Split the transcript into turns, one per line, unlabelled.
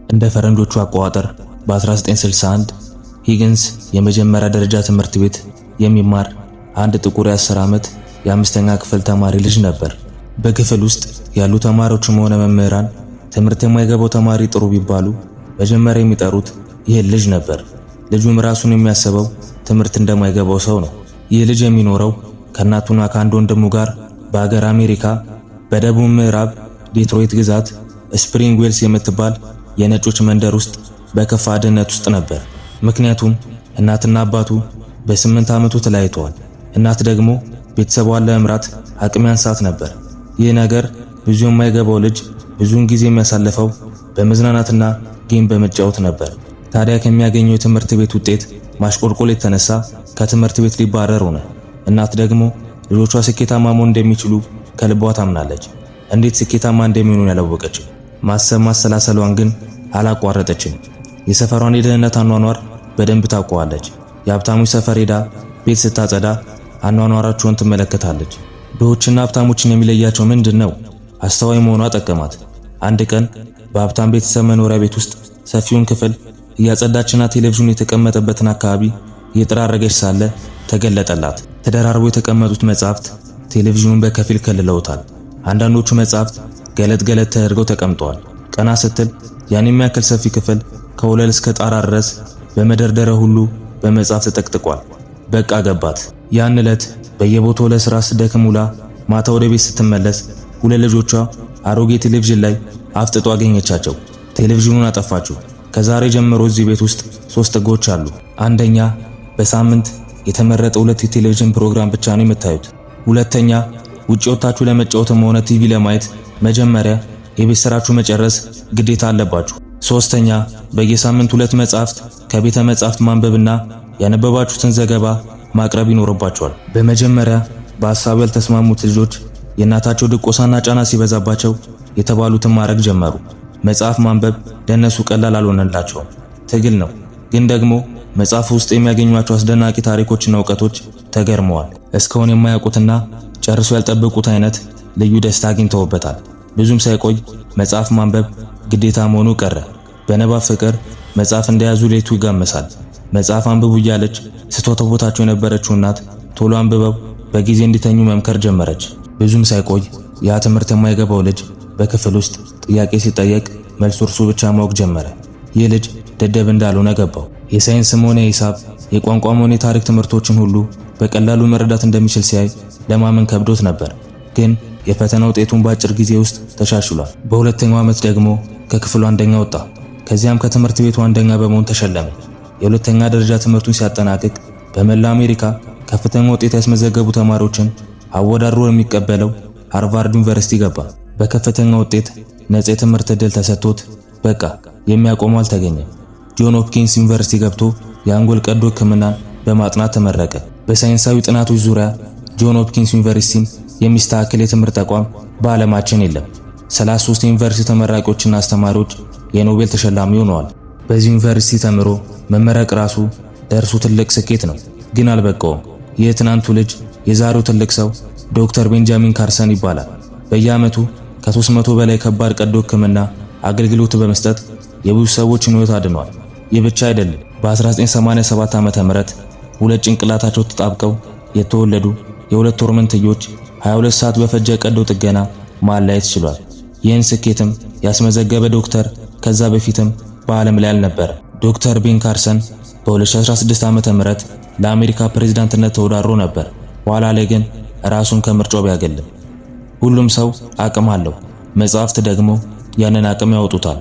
እንደ ፈረንጆቹ አቆጣጠር በ1961 ሂግንስ የመጀመሪያ ደረጃ ትምህርት ቤት የሚማር አንድ ጥቁር የ10 ዓመት የአምስተኛ ክፍል ተማሪ ልጅ ነበር። በክፍል ውስጥ ያሉ ተማሪዎችም ሆነ መምህራን ትምህርት የማይገባው ተማሪ ጥሩ ቢባሉ መጀመሪያ የሚጠሩት ይህን ልጅ ነበር። ልጁም ራሱን የሚያስበው ትምህርት እንደማይገባው ሰው ነው። ይህ ልጅ የሚኖረው ከእናቱና ከአንድ ወንድሙ ጋር በሀገር አሜሪካ በደቡብ ምዕራብ ዴትሮይት ግዛት ስፕሪንግ ዌልስ የምትባል የነጮች መንደር ውስጥ በከፋ ድህነት ውስጥ ነበር። ምክንያቱም እናትና አባቱ በ8 ዓመቱ ተለያይተዋል። እናት ደግሞ ቤተሰቧን ለመምራት አቅም ያንሳት ነበር። ይህ ነገር ብዙ የማይገባው ልጅ ብዙውን ጊዜ የሚያሳልፈው በመዝናናትና game በመጫወት ነበር። ታዲያ ከሚያገኘው የትምህርት ቤት ውጤት ማሽቆልቆል የተነሳ ከትምህርት ቤት ሊባረር ሆነ። እናት ደግሞ ልጆቿ ስኬታማ መሆን እንደሚችሉ ከልቧ ታምናለች። እንዴት ስኬታማ እንደሚሆኑ ያላወቀችም። ማሰብ ማሰላሰሏን ግን አላቋረጠችም። የሰፈሯን የደህንነት አኗኗር በደንብ ታውቀዋለች። የሀብታሞች ሰፈር ሄዳ ቤት ስታጸዳ አኗኗራቸውን ትመለከታለች። ድሆችና ሀብታሞችን የሚለያቸው ምንድን ነው? አስተዋይ መሆኗ ጠቀማት። አንድ ቀን በሀብታም ቤተሰብ መኖሪያ ቤት ውስጥ ሰፊውን ክፍል እያጸዳችና ቴሌቪዥኑ የተቀመጠበትን አካባቢ እየጠራረገች ሳለ ተገለጠላት። ተደራርቦ የተቀመጡት መጻሕፍት ቴሌቪዥኑን በከፊል ከልለውታል። አንዳንዶቹ መጻሕፍት ገለጥ ገለጥ ተደርገው ተቀምጠዋል። ቀና ስትል ያን የሚያክል ሰፊ ክፍል ከወለል እስከ ጣራ ድረስ በመደርደሪያ ሁሉ በመጽሐፍ ተጠቅጥቋል። በቃ ገባት። ያን ዕለት በየቦታው ለስራ ስትደክም ውላ ማታ ወደ ቤት ስትመለስ ሁለት ልጆቿ አሮጌ ቴሌቪዥን ላይ አፍጥጦ አገኘቻቸው። ቴሌቪዥኑን አጠፋችው። ከዛሬ ጀምሮ እዚህ ቤት ውስጥ ሶስት ሕጎች አሉ። አንደኛ፣ በሳምንት የተመረጠ ሁለት የቴሌቪዥን ፕሮግራም ብቻ ነው የምታዩት። ሁለተኛ፣ ውጪ ወጥታችሁ ለመጫወትም ሆነ ቲቪ ለማየት መጀመሪያ የቤት ስራችሁ መጨረስ ግዴታ አለባችሁ። ሶስተኛ፣ በየሳምንት ሁለት መጽሐፍት ከቤተ መጻሕፍት ማንበብና ያነበባችሁትን ዘገባ ማቅረብ ይኖርባችኋል። በመጀመሪያ በሀሳቡ ያልተስማሙት ልጆች የእናታቸው ድቆሳና ጫና ሲበዛባቸው የተባሉትን ማድረግ ጀመሩ። መጽሐፍ ማንበብ ለእነሱ ቀላል አልሆነላቸውም። ትግል ነው። ግን ደግሞ መጽሐፍ ውስጥ የሚያገኟቸው አስደናቂ ታሪኮችና እውቀቶች ተገርመዋል። እስካሁን የማያውቁትና ጨርሶ ያልጠበቁት አይነት ልዩ ደስታ አግኝተውበታል። ብዙም ሳይቆይ መጽሐፍ ማንበብ ግዴታ መሆኑ ቀረ። በንባብ ፍቅር መጽሐፍ እንደያዙ ሌቱ ይጋመሳል። መጽሐፍ አንብቡ እያለች ስትወተውታቸው የነበረችው እናት ቶሎ አንብበው በጊዜ እንዲተኙ መምከር ጀመረች። ብዙም ሳይቆይ ያ ትምህርት የማይገባው ልጅ በክፍል ውስጥ ጥያቄ ሲጠየቅ መልሱ እርሱ ብቻ ማወቅ ጀመረ። ይህ ልጅ ደደብ እንዳልሆነ ገባው። የሳይንስም ሆነ የሂሳብ የቋንቋም ሆነ የታሪክ ትምህርቶችን ሁሉ በቀላሉ መረዳት እንደሚችል ሲያይ ለማመን ከብዶት ነበር። ግን የፈተና ውጤቱን በአጭር ጊዜ ውስጥ ተሻሽሏል። በሁለተኛው ዓመት ደግሞ ከክፍሉ አንደኛ ወጣ። ከዚያም ከትምህርት ቤቱ አንደኛ በመሆን ተሸለመ። የሁለተኛ ደረጃ ትምህርቱን ሲያጠናቅቅ በመላ አሜሪካ ከፍተኛ ውጤት ያስመዘገቡ ተማሪዎችን አወዳድሮ የሚቀበለው ሃርቫርድ ዩኒቨርሲቲ ገባ። በከፍተኛ ውጤት ነጻ የትምህርት ዕድል ተሰጥቶት በቃ የሚያቆመው አልተገኘም። ጆን ሆፕኪንስ ዩኒቨርሲቲ ገብቶ የአንጎል ቀዶ ሕክምናን በማጥናት ተመረቀ። በሳይንሳዊ ጥናቶች ዙሪያ ጆን ሆፕኪንስ ዩኒቨርሲቲን የሚስተካከል የትምህርት ተቋም በዓለማችን የለም። 33 ዩኒቨርሲቲ ተመራቂዎችና አስተማሪዎች የኖቤል ተሸላሚ ሆነዋል። በዚህ ዩኒቨርሲቲ ተምሮ መመረቅ ራሱ ለእርሱ ትልቅ ስኬት ነው። ግን አልበቃውም። የትናንቱ ልጅ የዛሬው ትልቅ ሰው ዶክተር ቤንጃሚን ካርሰን ይባላል። በየዓመቱ ከ300 በላይ ከባድ ቀዶ ሕክምና አገልግሎት በመስጠት የብዙ ሰዎችን ሕይወት አድኗል። ይህ ብቻ አይደለም። በ1987 ዓ.ም ሁለት ጭንቅላታቸው ተጣብቀው የተወለዱ የሁለት ወር መንትዮች 22 ሰዓት በፈጀ ቀዶ ጥገና ማለያየት ችሏል። ይህን ስኬትም ያስመዘገበ ዶክተር ከዛ በፊትም በዓለም ላይ አልነበረ። ዶክተር ቤን ካርሰን በ2016 ዓ.ም ለአሜሪካ ፕሬዝዳንትነት ተወዳድሮ ነበር። ኋላ ላይ ግን ራሱን ከምርጫው ቢያገልም ሁሉም ሰው አቅም አለው። መጽሐፍት ደግሞ ያንን አቅም ያወጡታል።